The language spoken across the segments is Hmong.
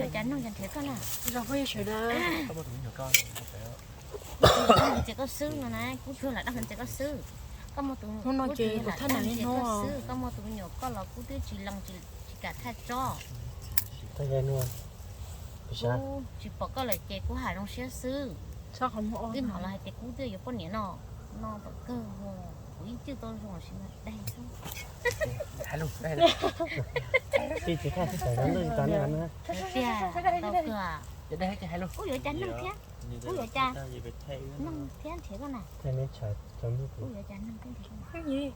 Yuav cas nug cas nrhiav koj na. Zoo koj sawv daws. Ntxias koj xwb no na, kuv tsuas lam dag ntxias koj xwb. Koj muaj tus, hnub no ces kuv thab nam li hnub xwb, koj muaj tus me nyuam koj los kuv twb tsis lees, tsis kam thaj tsob. Kuv tsis pom koj lawm ces kuv hais zoo siab xwb. Twb hnov los hais tias kuv twb yuav poj niam no, no tom kawg, kuv ib txwm tau zoo siab mas dag xwb. Tiag, tau kawg. Kuv yuav cas nug thiab, kuv yuav cas nug thiab nrhiav koj na. Kuv yuav cas nug thiab nrhiav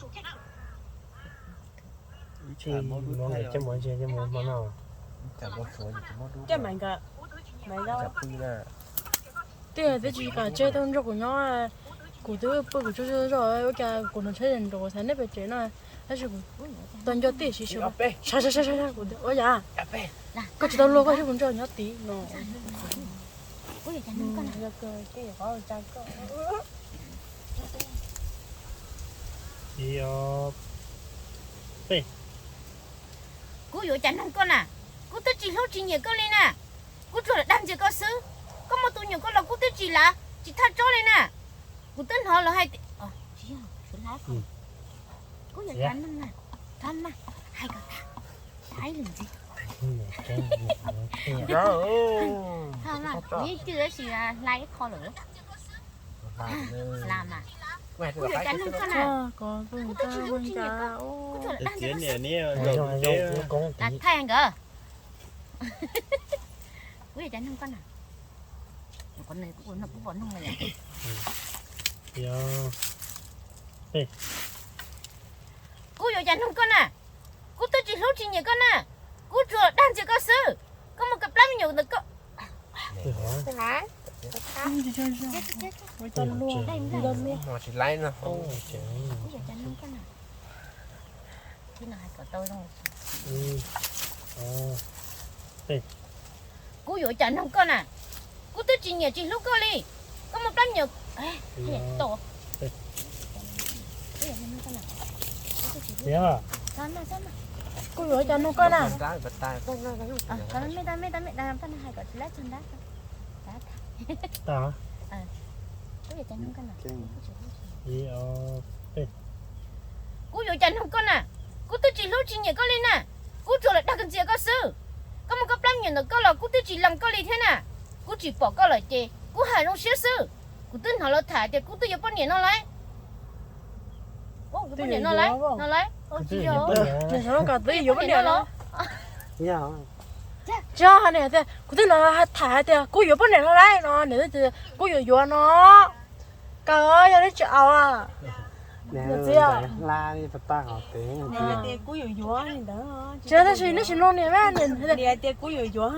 koj na. Ib tsam muab dub thaij os. Coj Maiv nkawd, Maiv nkawd. Twb twb tsis kam tseg, tuaj nrog kuv nyob, kuv twb pw kuv tsaug zog, ua cas kuv hnov tshaib zog nrov xav nej pem tsev no, tab sis kuv tau nco tij siv sawv, sawv sawv sawv kuv ua yam, koj tsis tau luag koj xwb kuv nrog nyob tid no. Ib, ob, peb. Kuv yuav cas nug koj na, kuv twb tsis hlub tsis nyiam koj li na, kuv tsuas lam dag ntxias koj xwb. Koj muaj tus me nyuam koj los kuv twb tsis lav tsis thaj tsob li na. Kuv twb hnov lawv hais tias, kuv yuav cas nug na, hais kom tag, hais lwm ntxiv. Kuv yeej cwj tab sis hla ib qho lawm. Kuv yuav cas nug koj na, kuv twb tsis hlub tsis nyiam koj, kuv tsuas lam dag ntxias koj xwb. Thaij nkawd. Kuv yuav cas nug koj na, kuv pom nug na. Kuv yuav cas nug koj na, kuv twb tsis hlub tsis nyiam koj na, kuv tsuas dag ntxias koj xwb. Koj muaj koj plab me nyuam ntawm koj. Kuv yuav cas nug koj na. Kuv yuav cas nug koj na, kuv twb tsis nyiam tsis hlub koj li. Koj muaj plab me nyuam. Kuv yuav cas nug koj na. Kuv yuav cas nug koj na, kuv twb tsis hlub tsis nyiam koj li na, kuv tsuas lam dag ntxias koj xwb. Koj muaj koj plab me nyuam ntawm koj los kuv twb tsis lees koj li thiab na. Kuv tsis pom koj lawm ces kuv hais zoo siab xwb. Kuv twb hnov lawv tham tias kuv twb yuav poj niam no lauj. Kuv yuav poj niam no lauj, no lauj. Twb yuav poj niam no. Tsis yog, nws tias kuv twb hnov tham hais tias kuv yuav poj niam no lauj no, nws tias kuv yuav yuav no. Kawg yog neb tsis aus. Tsis, tab sis neb tsis mloog niam, nws tias kuv yuav yuav.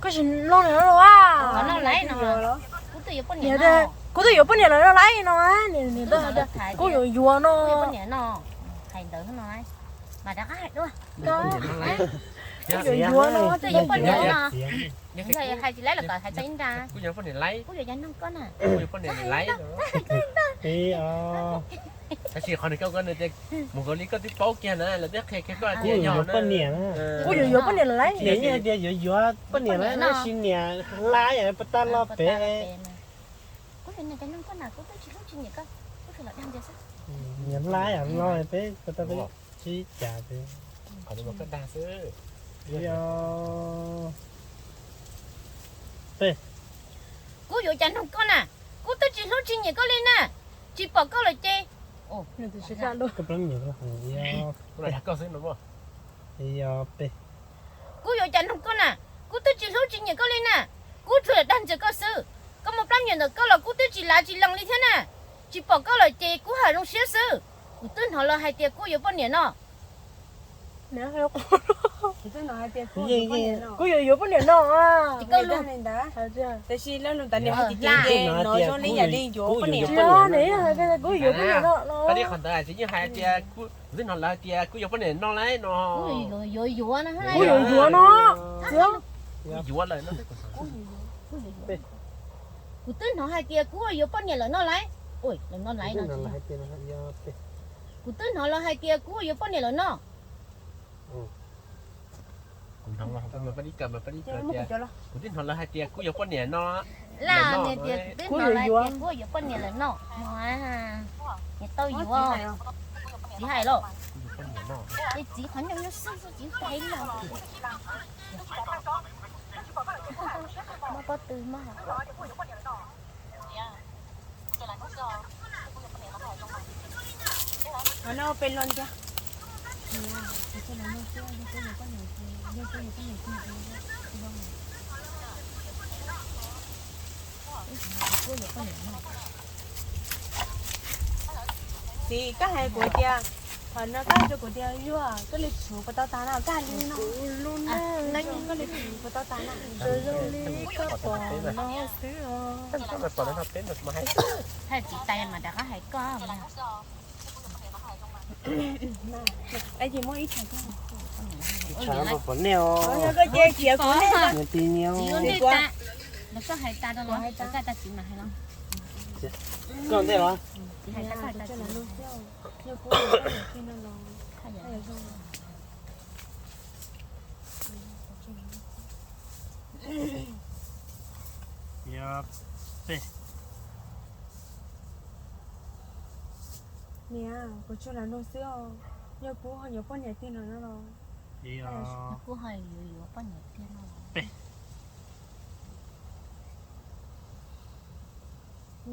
Koj tsis mloog niam lawv los a. Niam tias kuv twb yuav poj niam lawm no lauj no, niam tias kuv yuav yuav no. Kuv yuav yuav no. Ib, ob, peb. Mus nkaus li koj twb paub kiag na, lawv twb qhia kiag koj tias yog poj niam. Kuv yuav yuav poj niam lawm. Niam yeej hais tias yuav yuav poj niam lawm, tab sis niam hlab yam pas tag los pem. Niam hlab yam los pem pas tag pem, tsis cas pem. Ib, ob, peb. Kuv yuav cas nug koj na, kuv twb tsis hlub tsis nyiam koj li na, tsis pom koj lawm ces. Ib, ob, peb. Kuv yuav cas nug koj na, kuv twb tsis hlub tsis nyiam koj li na, kuv tsuas lam dag ntxias koj xwb. Koj muaj plab me nyuam ntawm koj los kuv twb tsis lav tsis lees li thiab na, tsis pom koj lawm ces kuv hais zoo siab xwb. Kuv twb hnov lawv hais tias kuv yuav poj niam no. Kuv yuav yuav poj niam no. Kuv yuav yuav poj niam no. Kuv yuav yuav no. Kuv yuav yuav no. Yuav lawm no. Kuv twb hnov hais tias kuv yuav poj niam lawm no lauj. Ui, lawm no lauj no. Kuv twb hnov lawv hais tias kuv yuav poj niam lawm no. Kuv hnov, kuv twb hnov lawv hais tias kuv yuav poj niam no. Laj niag tias kuv twb hnov lawv hais tias kuv yuav poj niam lawm no. Niam tau yuav. Txiv hais los. Txiv qhov nyuj nyuj xwb, txiv hais los. Muab pob tw muab. Qhov no peb los ntag. Txiv, koj hais kuv tias, thaum no koj hais rau kuv tias Zuag, koj li txhuv puas tau tas na, koj hais li no. Koj li txhuv puas tau tas na. Zoo li koj pom no xwb os. Hais txiv tas mas rov qab hais koj. Ib tsam pom nej os. Nws tij nyiab. Los koj hais tas rau los, koj tas txiv mas hais los. Koj ntej los. Txiv hais tas koj hais tas txiv. Yog peb. Niam, kuv tsuas lam nug xwb os, yog kuv ho yuav poj niam tiag no no los? Kuv ho yuav yuav poj niam tiag no los?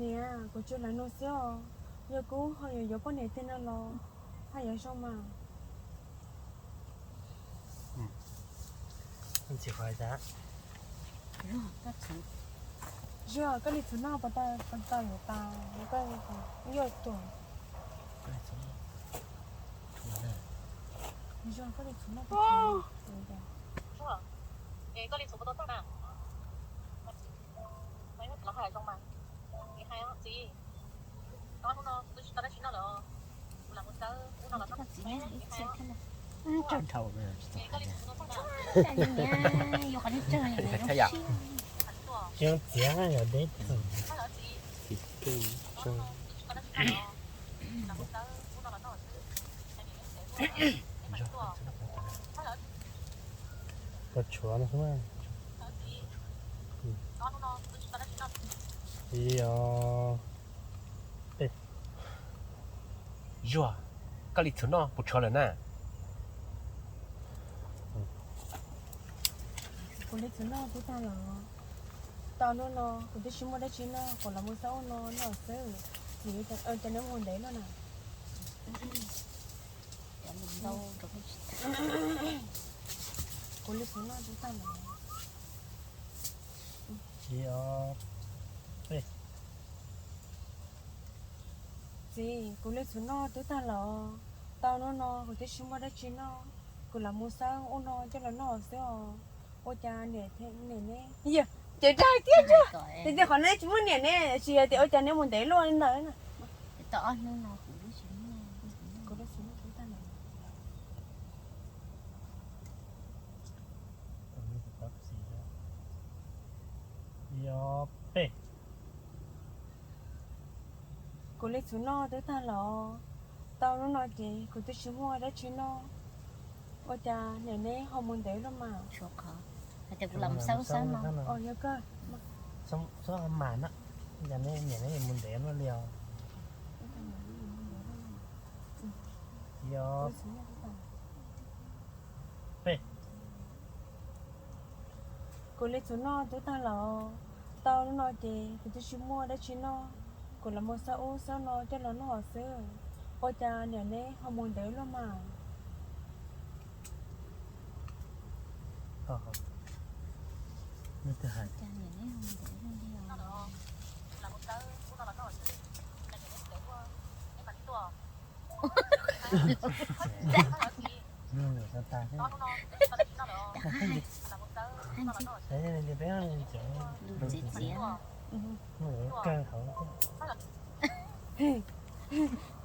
Niam, kuv tsuas lam nug xwb os, yog kuv ho yuav yuav poj niam tiag no los? Haj yam zoo mas. Zuag, koj li txhuv noj puas tau yuav tas, koj yuav tuag. Zuag, koj li txhuv noj puas tau? Koj li txhuv puas tau tag na? Txiv, yog deb tag. Koj tshuav no xwb na. Yog peb. Zuag, koj li txhuv noj puas tshuav lawm na? Kuv li txhuv noj twb tag lawm. Tau hnub no kuv twb tsis muaj dab tsi noj, kuv los mus xauj ub no noj xwb. Ces neb mus ntev luaj na. Kuv li txhuv noj twb tag lawm. Txiv, kuv li txhuv noj twb tag lawm. Tau hnub no kuv twb tsis muaj dab tsi noj, kuv los mus xauj ub no coj los noj xwb os. Ua cas niam, niam ne, yog ces dag thiab, tias qhov no tsis muaj niam ne, tsis yog tias ua cas neb mus ntev luaj li ntawd na. Tau ob hnub no kuv twb tsis muaj, kuv li txhuv noj twb tag lawm. Yog peb. Kuv li txhuv noj twb tag lawm. Tau hnub no ces kuv twb tsis muaj dab tsi noj. Ua cas niam neb ho mus ntev luaj mas? Tshuav qhov hais tias kuv los mus xauj xauj no. Yog koj, xauj mas na, niam neb mus ntev luaj li os. Yog peb. Kuv li txhuv noj twb tag lawm. Tau hnub no ces kuv twb tsis muaj dab tsi noj, kuv los mus xauj ub xauj no coj los noj xwb. Ua cas niam neb ho mus ntev luaj mas? Kuv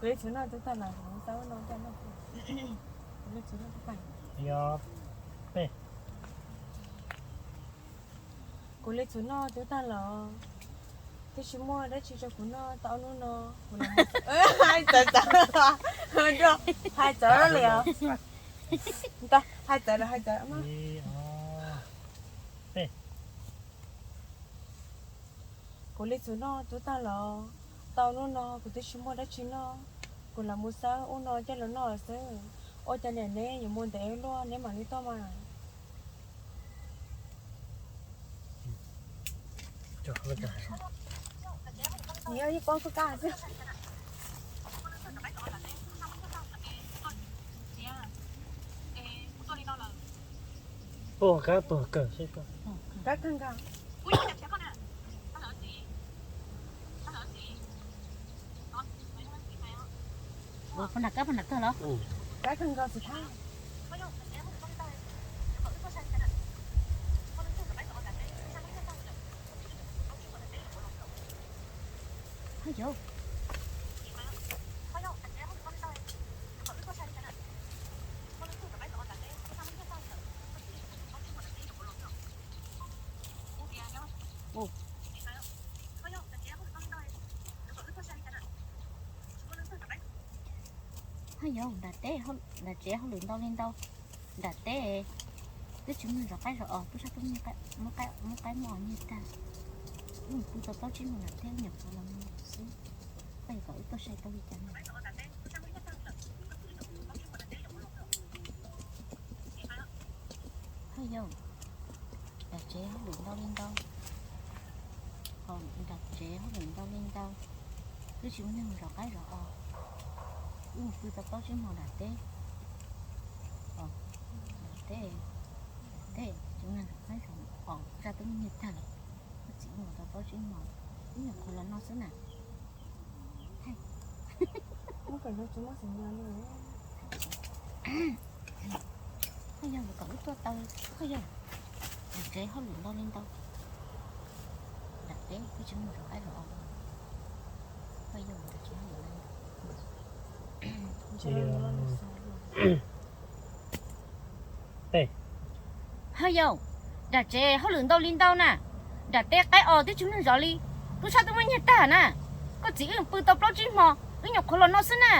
li txhuv noj twb tag lawm, kuv xauj no coj noj. Kuv li txhuv noj twb tag. Yog peb. Kuv li txhum noj tub tag los twb tsis muaj dab tsi rau kuv noj tau hnub no. Kuv los hais txawv txawv, hais txawv li os. Hais txawv los hais txawv. Kuv li txhum noj tub tag los tau hnub no kuv twb tsis muaj dab tsi noj. Kuv los mus xawb ub no coj los noj xwb. Ua cas niam neb yuav mus ntev luaj neb mam li tuaj mas? Puas kab puas kawg seb koj. Kab kawg nkaus. Ua puas nram kab puas nram kawg los? Kab kawg nkaus xwb thab. Haj yauj. Haj yauj, nram teb, nram tsev hauj lwm ntau li ntau. Nram teb twb tsis muaj zov qaib zov os, tub sab tub muab qaib muab os nyiag tag. Wb mus pw tau plaub tsib hmo nram teb wb nyuam qhuav los mus xwb. Koj yuav kom wb tuaj sai tau li cas no? Haj yauj, nram tsev hauj lwm ntau li ntau. Nram tsev hauj lwm ntau li ntau. Twb tsis muaj neeg zov qaib zov os. Wb mus pw tau plaub tsib hmo nram teb. Nram teb, nram teb tsis muaj neeg zov qaib zov os, tub sab tub muab nyiag tag lawm. Koj txiv wb mus tau plaub tsib hmo, wb nyuam qhuav los noj xwb na. Koj yog kom wb tuaj tau, koj yog nram tsev hauj lwm ntau li ntau. Nram teb twb tsis muaj zov qaib zov os. Koj yog nram tsev hauj lwm ntau li ntau. Haj yauj, nram tsev hauj lwm ntau li ntau na. Nram teb qaib os twb tsis muaj neeg zov li. Tub sab twb muab nyiag tag na. Koj txiv wb pw tau plaub tsib hmo, wb nyuam qhuav los noj xwb na.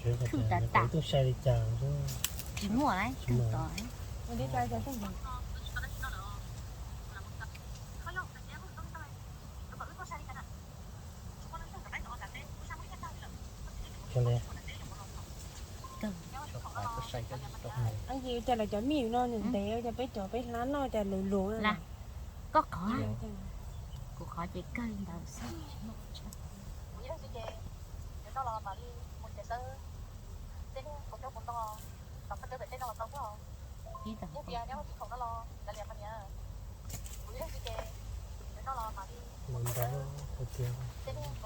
Thwj tas tas. Tsis muaj, tsis muaj. Cas lawv cov mij no nws ntev ua cas peb cov peb hlab noj cas luv luv. Koj qhov, kuv qhov ces kawg li ntawd xwb.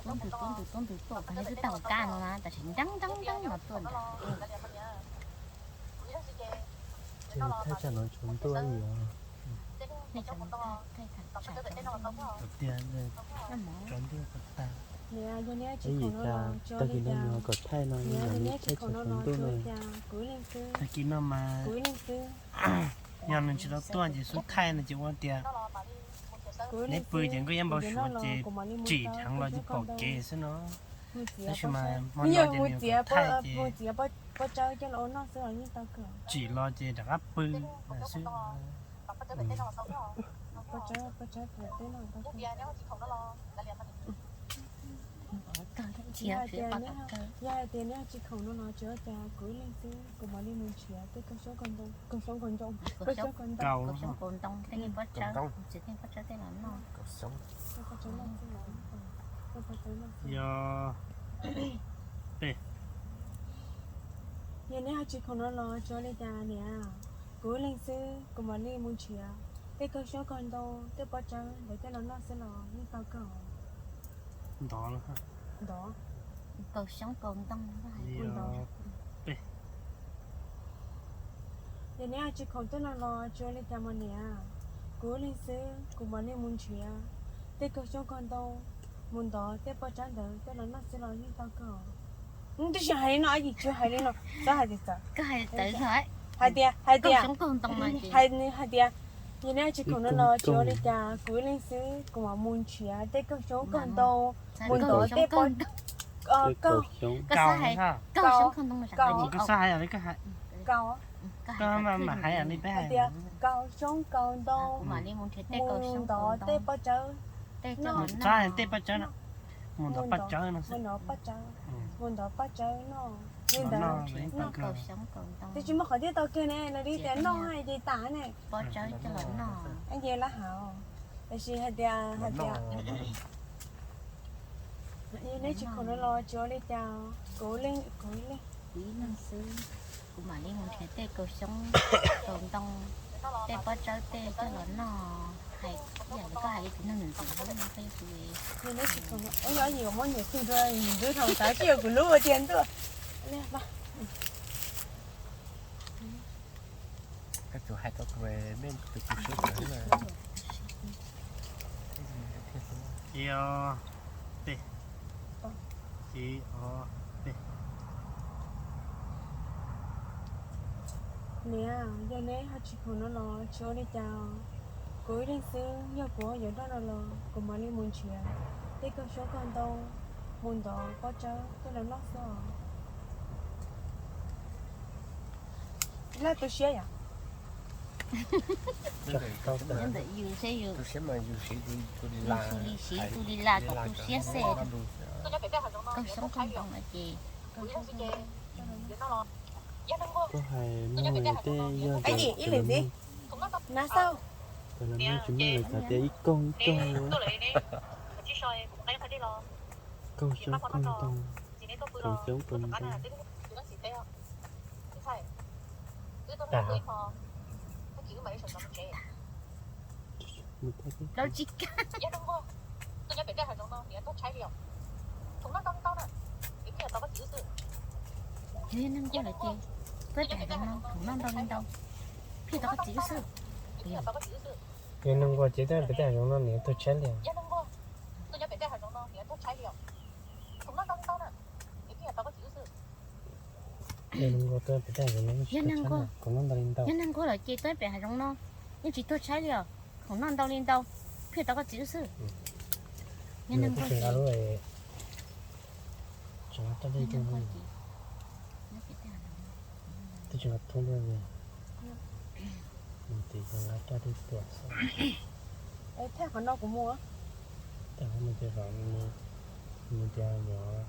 Tuaj ntws tuaj ntws tuaj ntws tuaj, qhov nej twb taug kab no na, tam sim nreeb nreeb nreeb no tuaj ntag. Ces thaij tsam no tsaus ntuj li os. Nej tsaus ntuj, thaij tsam tsaus ntuj. Tiag, tsaus ntuj tag tag. Ib yim cas tag kis no nws ho kom thaij no, yog li thaij tsam tsaus ntuj no. Tag kis no mas yog nws tsis tau tuaj ces xub thaij no ces ua tias neb pw ces nkauj yeeb npau suav ces tsim dheev los ces pom kev xwb no. Tab sis mas hmo no ces nws kom thaij ces tsim los ces rov qab pw xwb. Yog hais tias neb tsis khoom no no tsis ua cas kuv ib leeg xwb, kuv mam li mus nrhiav tej kaus xyoob kaus ntoo, kaus xyoob kaus ntoo, kaus xyoob kaus ntoo tej pob tsawb, txiv tej pob tsawb tej los noj. Yog, yog neb ho tsis khoom no los tsis ua li cas niam, kuv ib leeg xwb kuv mam li mus nrhiav tej kaus xyoob kaus ntoo tej pob tsawb ntawd coj los noj xwb los yeej tau kawg. Ntov, ntov. Kaus xyoob kaus ntoo. Yog neb ho tsis khoom tuaj no los tsis ua li cas mas niam, kuv ib leeg xwb kuv mam li mus nrhiav tej kaus xyoob kaus ntoo mus ntov tej pob tsawb ntawd coj los noj xwb los yeej tau kawg. Twb tsis hais li no, tsis hais li no, txhob hais tias txawv. Hais tias, hais tias, hais tias Yog neb tsis khoom no los tsis ua li cas, kuv ib leeg xwb kuv mam mus nrhiav tej kaug xyoob kaug ntoo, mus ntov tej pob, kaug, kaug xyoob kaug ntoo, kaug, kaug xyoob kaug ntoo, mus ntov tej pob tsawb, tej pob tsawb, mus ntov pob tsawb, mus ntov pob tsawb noj li ntawd. Twb tsis muaj qhov twg tau kiag ne, lawv li tias noj ces tas ne. Ces lawv hais, tab sis hais tias, hais tias neb tsis khoom no los tsis ua li cas, kuv ib leeg, kuv ib leeg, kuv ib leeg xwb, kuv mam li mus nrhiav tej kaug xyoob kaug ntoo, tej pob tsawb tej coj los noj. Hais ib yam li koj hais li tus neeg ntxim hlub no, yog neb tsis khoom no, yog yus muab niam tug rau nws ntub rau xav sib yuav kuv lub ua tiag ntuj. Ib, ob, peb. Ib, ob, peb. Niam, yog neb ho tsis khoom no los tsis ua li cas, kuv ib leeg xwb, yog kuv yuav daj no los kuv mam li mus nrhiav tej kaug xyoob kaug ntoo, mus ntov pob tsawb coj los noj xwb os. Laj tu siab yom. Ntawm yus seb yus, yus siv tus li las kom tu siab xwb. Kaug xyoob kaug ntoo no ces, koj hais no tej yog ib lim ntxiv na xauj, tas los no tsis muaj lawv xav tias ib kaug ib kaug. Kaug xyoob kaug ntoo, kaug xyoob kaug ntoo. Lawv tsis kam. Yog neeg nquag lawm ces tuaj pem hav zoov no khoom noj ntau li ntau, phiaj tau koj txiv wb xwb. Yog neeg nquag ces tuaj pem tej hav zoov no niam tuag tshaib li os. Yog neeg nquag tuaj pem tej hav zoov no, yog neeg nquag, khoom noj ntau li ntau, yog neeg nquag lawm ces tuaj pem hav zoov no yeej tsis tuag tshaib li os, khoom noj ntau li ntau, phiaj tau koj txiv wb xwb. Yog neeg nquag ces, twb tsis nqa thoob tuaj, mus tim nqa coj twb tuaj xwb. Thaij qhov no kuv mus, thaij qhov no ces kom nws tias yuav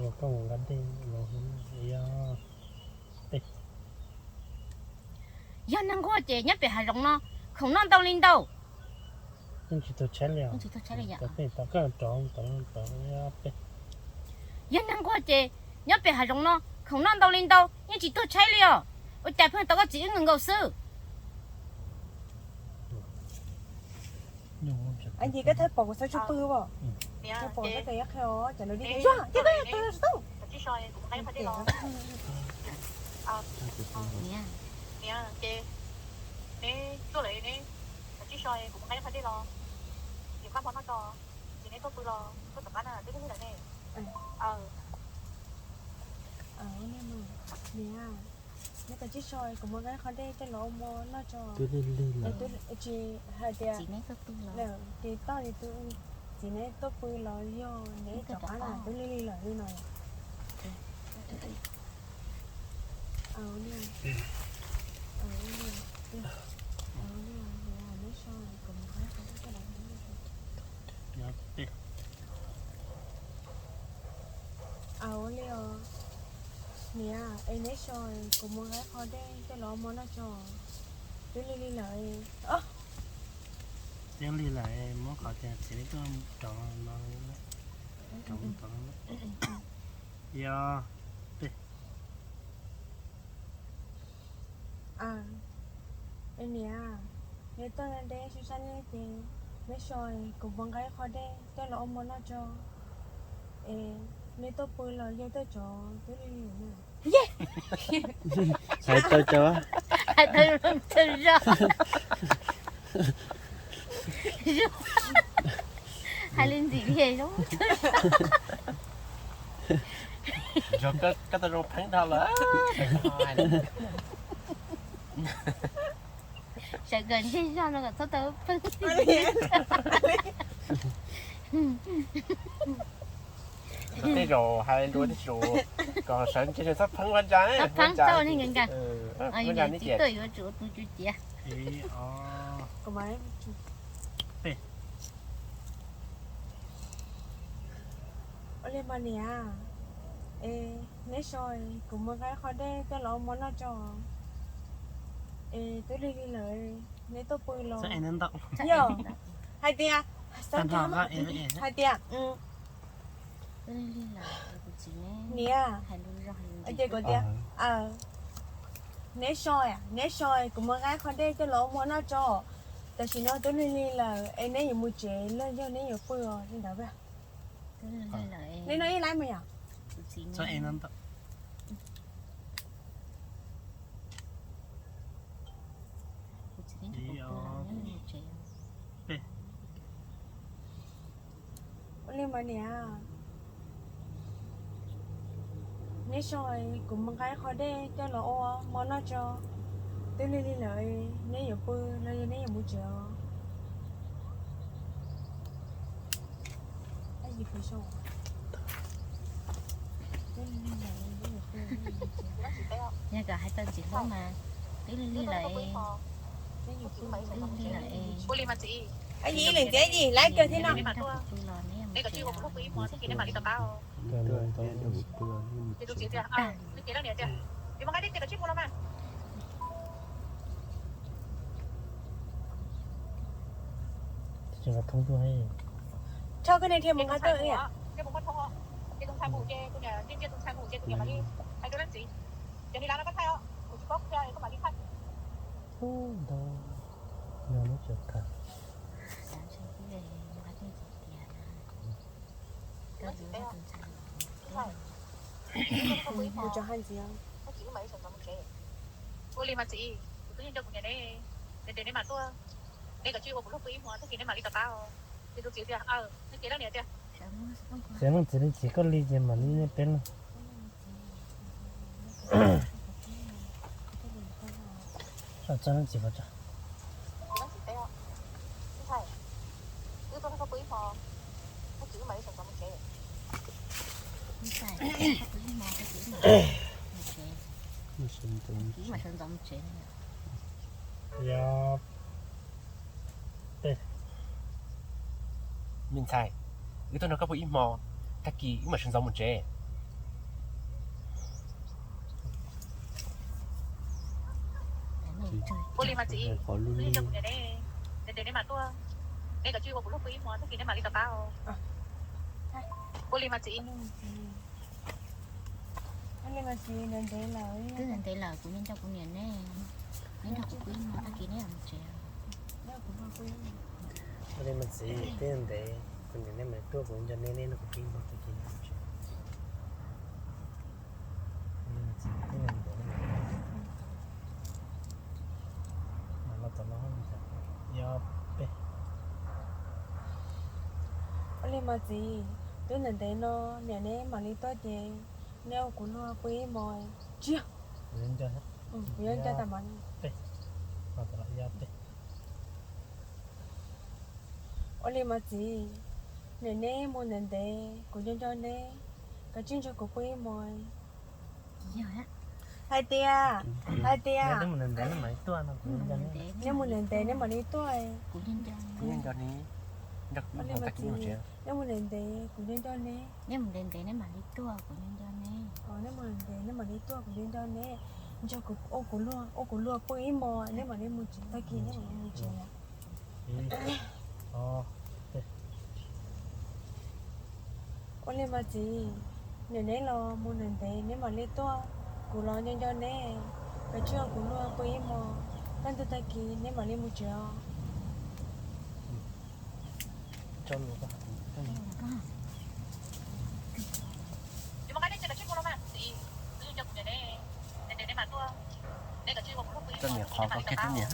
ua koj mus nqa dej los yog tej. Yog neeg nquag ces nyob pem hav zoov no khoom noj ntau li ntau, yeej tsis tuag tshaib li os. Yog neeg nquag ces nyob pem hav zoov no khoom noj ntau li ntau yeej tsis tuag tshaib li os. Ua cas pheej tau koj txiv wb nkaus nkaus xwb. Koj thaij pom kuv xav tsuj pw, tsuj pom koj tes qhia os, cas lawv li tias, niam, neb tos tsib so kuv muab nqa qhov dej coj los ua mov noj tso. Twb lig lig lawm, tsis hais tias, ces toj, txiv neb tuaj pw los yog neb rov qab na, twb lig lig lawm li no. Ua li os, niam, es neb so kuv mus nqa qhov dej coj los ua mov noj tso. Twb lig lig lawm. Twb lig lawm, muab qhov tias txiv neb tuaj rov no, rov mus tod. Yog, peb. Es niam, neb tuaj deb sab sab ne ces neb so kuv mus nqa ib qho dej coj los ua mov noj tso. Es neb tuaj pw los yog tuaj tsov twb lig lig na. Hais tau cov, hais tau zoo tag zog. Hais li ntxim li zoo. Koj tau zoo pheeb dhau lawm. Sawv kom ntsej zog no kom txhob tau pheej. Tej zaum hais dua tej zaum kom sawv ntsej zog txhob pheej ua ntsa ne. Txhob pheej, txhob ua neeg nkag nkag. Ua ntsa ne, txiv tuaj yuav tsum ua tus tswv tiav. Ua li mas niam, es neb so, kuv mus nqa qho dej coj los ua mov noj tso. Es twb lig lig lawm, neb tuaj pw los. Yog hais tias, hais tias, niam, ces kuv tias, neb so, neb so, kuv mus nqa qho dej coj los ua mov noj tso. Tam sim no twb lig lig lawm es neb yuav mus tsev los yog neb yuav pw os li ntawd. Neb no ib lab mas yom. Ua li mas niam, neb so, kuv mus nqa qho dej coj los ua mov noj tso. Twb lig lig lawm, neb yuav pw los yog neb yuav mus tsev os? Yog kom hais txog ntxiv hlob mas twb lig lig lawm, twb lig lig lawm. Ib leeg tias ib leeg lab kawg thiab no. Thauj koj niag dhia mus nqa tuaj. Ua li mas txiv, kuv twb nco kuv niam ne, ntev ntev neb mam tuaj, neb kav tsij ua kuv luag pw ib hmo, tag kis neb mam li rov qab. Ces tus txiv tias, neb tias leej niam tias, txiv leej txiv li txiv koj li ces mam li nej peb leej. Txog leej txiv pov tseg. Wb tuaj nrog koj pw ib hmo, tag kis wb mam li sawv ntxov mus tsev. Wb mam sawv ntxov mus tsev. Yog, me ntxhais, wb tuaj nrog koj pw ib hmo, tag kis wb mam sawv ntxov mus tsev. Ua li mas txiv, ntev ntev neb mam tuaj, neb kav tsij ua kuv luag pw ib hmo, tag kis neb mam li rov qab. Ua li mas txiv. Twb ntev lawm, kuv nco nco kuv niam ne, neb nrog kuv pw ib hmo, tag kis neb mam mus tsev. Ua li mas txiv, twb ntev, kuv niam neb mam li tuaj, kuv nco neb, neb nrog kuv pw ib hmo, tag kis neb mam mus tsev. Ua li mas txiv, twb ntev, los tom no, yog peb. Ua li mas txiv, twb ntev ntev no niam neb mam li tuaj ces neb ua kuv luag pw ib hmo. Tsis yog, kuv yuav nco tas mas. Ua li mas txiv, niam neb mus ntev ntev, kuv nco nco neb, kav tsij nrog kuv pw ib hmo. Hais tias, hais tias, neb mus ntev ntev neb mam li tuaj. Neb mus ntev ntev, kuv nco nco neb. Neb mus ntev ntev neb mam li tuaj, kuv nco nco neb. Neb mus ntev ntev neb mam li tuaj, kuv nco nco neb. Nrog kuv ua kuv luag, ua kuv luag pw ib hmo, neb mam li mus tsev, tag kis neb mam li mus tsev. Ua li mas txiv, niam neb los mus ntev ntev neb mam li tuaj, kuv los nco nco neb, kav tsij ua kuv luag pw ib hmo, kaj ntug tag kis neb mam li mus tsev os. Niam qhov ko kiag tib niam.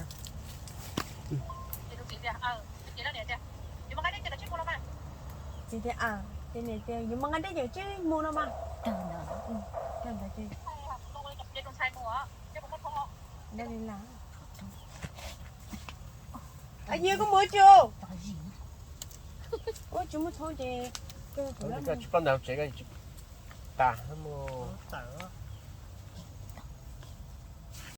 Txiv tias, ces niam tias yuav mus nqa dej ces tsij mus no mas. Kawg ntawd ces, dej li las. Nyias koj mus tsis, ua tsis muaj txhob ces, tsis pab ntawd tsev ko tsis tas mus.